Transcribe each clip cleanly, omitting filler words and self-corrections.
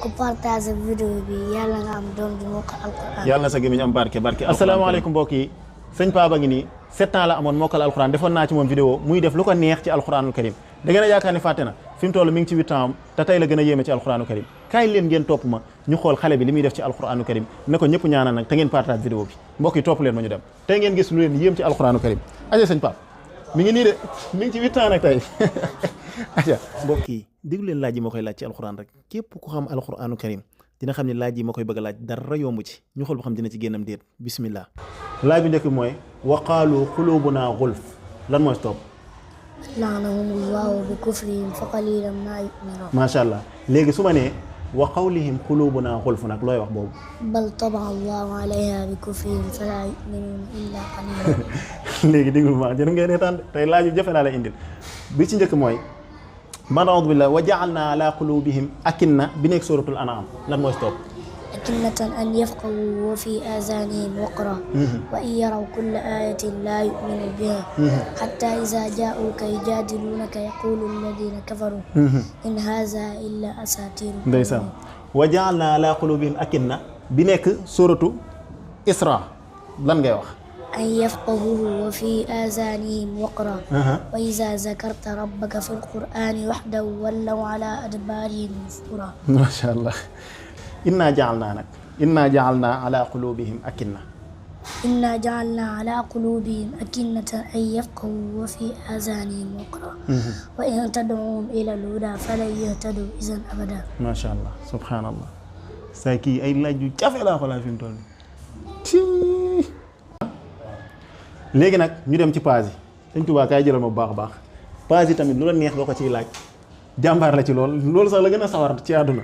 ku partage vidéo bi yàlla nga am doom bi mokkal alquran. yàlla na sa gémmiñ am barke. asalaamaaleykum mbokk yi sëñ Paa ba ngi nii 7 ans la amoon mokkal alquran defoon naa ci moom vidéo muy def lu ko neex ci alquranul karim da ngeen a yaakaar ni fàtte na fi mu toll mi ngi ci 8 ans te tey la gën a yéeme ci alquranul karim kaay leen ngeen topp ma ñu xool xale bi li muy def ci alquranul karim ne ko ñëpp ñaanal nag te ngeen partage vidéo bi mbokk yi topp leen ma ñu dem tey ngeen gis lu leen yéem ci alquranul karim aja sëñ Paa mi ngi nii de mi ngi ci 8 ans nag tey aja mbokk yi déglu leen laaj yi ma koy laaj ci alquran rek képp ku xam alquranul karim dina xam ne laaj yi ma koy bëgg a laaj dara yomb ci ñu xool ba xam dina ci génnam déet bismillah laaj bi njëkk bi mooy wa qaalu qulubuna gulf lan mooy stop la'anahumullahu bi kufrihim fa qalilan ma yu'minun. macha allah léegi su ma nee wa qawlihim qulubuna gulf nag looy wax boobu bal taba'a Allahu alayha bi kufrihim fala yu'minuna illa qalilan. léegi déglu ma jërë ngeen reetaan tey laaj yu jafe laa lay indil bi ci njëkk mooy man a'uudu billah wa ja'alna ala qulubihim akinna bi nekk suratul an'am lan mooy stop akinnatan an yafqahu wa fi azanihim waqra wa in yaraw kulla ayatin la yu'minu biha hatta iza ja'uka yujadilunaka yaqulu alladhina kafaru in hadha illa asatirul ndeysaan wa ja'alna ala qulubihim akinna bi nekk suratu isra lan ngay wax an yafqahuhu wa fi azanihim waqra wa iza zakarta rabbaka fil qur'ani wahdahu wallaw ala adbarihim nufura. masha allah inna ja'alna ala qulubihim akinna inna ja'alna ala qulubihim akinnatan an yafqahu wa fi azanihim waqra wa in tad'uhum ila al-huda falan yahtadu idhan abada. masha allah subhanallah saa kii ay laaj yu jafe laa xoolaa fi mu toll léegi nag ñu dem ci page yi Sëñ Tuubaa kaay jëlal ma bu baax a baax page yi tamit lu la neex doo ko ciy laaj jàmbaar la ci loolu sax la gën a sawar ci àdduna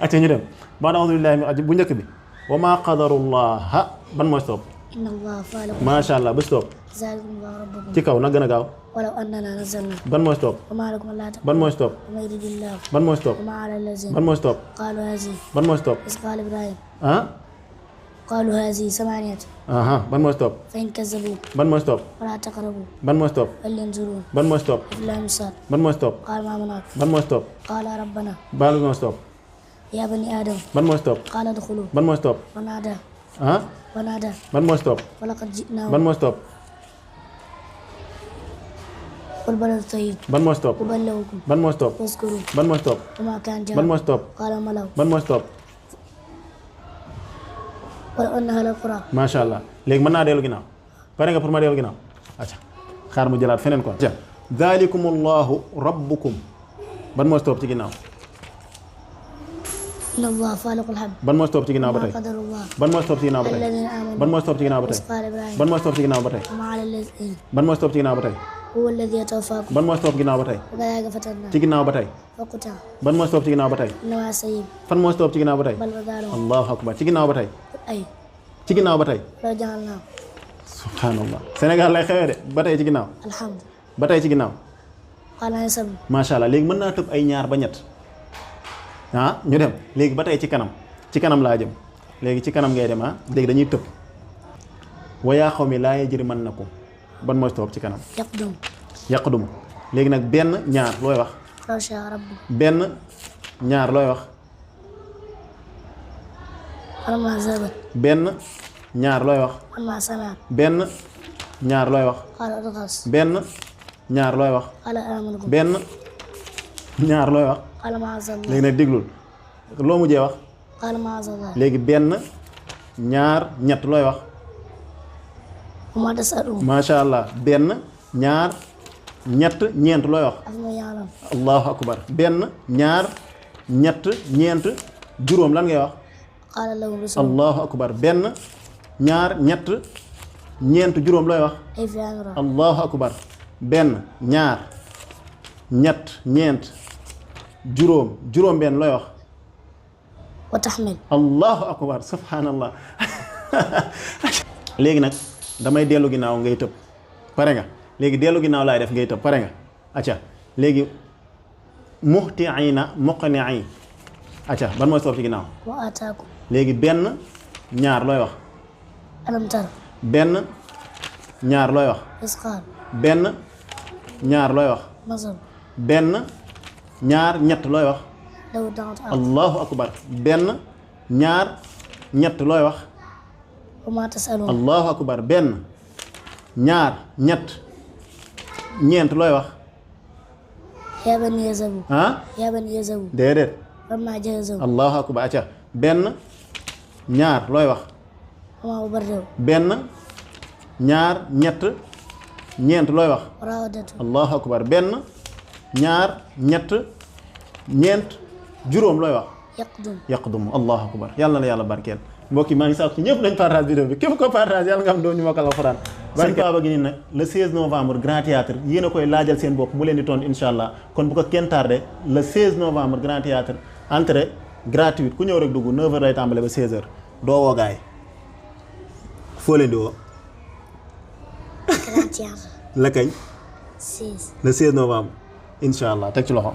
acca ñu dem ba'da a'uuzu billaahi min bu njëkk bi wa maa qadarullaha ban mooy stop inna allaha faaliqu macha allah ba stop zaalikum allahu rabbukum ci kaw na gën a gaaw walaw annana nazzalna ban mooy stop wa maa lakum allaa ban mooy stop wa maa yuridillahu ban mooy stop wa maa ala allazina ban mooy stop qaalu hazihi ban mooy stop iz qaala ibrahim ah qaalu hazihi samaaniyatu aha ban mooy stop fa in kazzabuuka ban mooy stop falaa taqrabu ban mooy stop bal yanzurun ban mooy stop alif laam saad ban mooy stop qaala maa manaak ban mooy stop qaala rabbana ban mooy stop yaa bani aadama ban mooy stop qaala udxuluu ban mooy stop wa naadaa ah ban mooy stop wa laqad ji'naahum ban mooy stop wal baladu tayyib ban mooy stop uballighukum ban mooy stop wazkuruu ban mooy stop wa maa kaana ban mooy stop qaala malaw ban mooy stop walaw anna ahlal quraa macha allah léegi mën naa dellu ginnaaw pare nga pour ma dellu ginnaaw acca xaar mu jëlaat feneen kon acca dhalikumullahu rabbukum ban mooy stop ci ginnaaw inna allaha faaliqul habbi ban mooy stop ci ginnaaw ba tey qadarullah ban mooy stop ci ginnaaw ba tey alladhina aamanu ban mooy stop ci ginnaaw ba tey iz qaala ibrahim ban mooy stop ci ginnaaw ba tey wa maa ala allazina ban mooy stop ci ginnaaw ba tey huwa alladhi yatawaffaakum ban mooy stop ginnaaw ba tey wa kadhalika fatannaa ci ginnaaw ba tey faquta ban mooy stop ci ginnaaw ba tey innahaa sayyib fan mooy stop ci ginnaaw ba tey bal badaalahum allahu akbar ci ginnaaw ba tey ay ci ginnaaw ba tey law ja'alnaahu subhanallah Sénégal lay xewee de ba tey ci ginnaaw alhamdu ba tey ci ginnaaw qaala isam macha allah léegi mën naa tëb ay ñaar ba ñett ah ñu dem léegi ba tey ci kanam laa jëm léegi ci kanam ngay dem ah léegi dañuy tëb wa yaa qawmi laa yajrimannakum ban mooy stop ci kanam yaqdum léegi nag benn ñaar looy wax law shaa rabbi benn ñaar looy wax falammaa zaagat benn ñaar looy wax falammaa sami'at benn ñaar looy wax qaalat udxas benn ñaar looy wax qaala aamantu benn ñaar looy wax qaala ma'aazallah léegi nag déglul loo mujjee wax qaala ma'aazallah léegi benn ñaar ñett looy wax wa maa tas'aluun macha allah benn ñaar ñett ñeent looy wax afman ya'lam allahu akbar benn ñaar ñett ñeent juróom lan ngay wax qaala lahum rusuluhum allahu akbar benn ñaar ñett ñeent juróom looy wax kayfa ya'maluun allahu akbar benn ñaar ñett ñeent juróom benn looy wax wa taxmil allahu akbar subhanallah léegi nag damay dellu ginnaaw ngay tëb pare nga léegi dellu ginnaaw laay def ngay tëb pare nga acca léegi muhtiina muqni'i acca ban mooy stop ci ginnaaw wa aataakum léegi benn ñaar looy wax alam tara benn ñaar looy wax iz qaala benn ñaar looy wax masal benn ñaar ñett looy wax له دعوة الحق allahu akbar benn ñaar ñett looy wax وما تسألون allahu akbar benn ñaar ñett ñeent looy wax يا بني يذهبوا ah يا بني يذهبوا déedéet فلما جهزوا allahu akbar acca benn ñaar looy wax وما أبرئوا benn ñaar ñett ñeent looy wax وراودته allahu akbar benn ñaar ñett ñeent juróom looy wax يقدم yaqdumu allahu akbar yàlla na yàlla barkeel mbokk yi maa ngi sàkku ci ñëpp nañ partage vidéo bi képp ko partage yàlla nga xam doon ñu mokkal alxuraan sëñ Paba gi nii nag le 16 novembre Grand Théâtre yéen a koy laajal seen bopp mu leen di tontu incha allah kon bu ko kenn tardé le 16 novembre Grand Théâtre entrée gratuite ku ñëw rek dugg 9h lay tàmbale ba 16h doo woo gaay foo leen di woo 31 la kañ 6 le 16 novembre incha allah teg ci loxo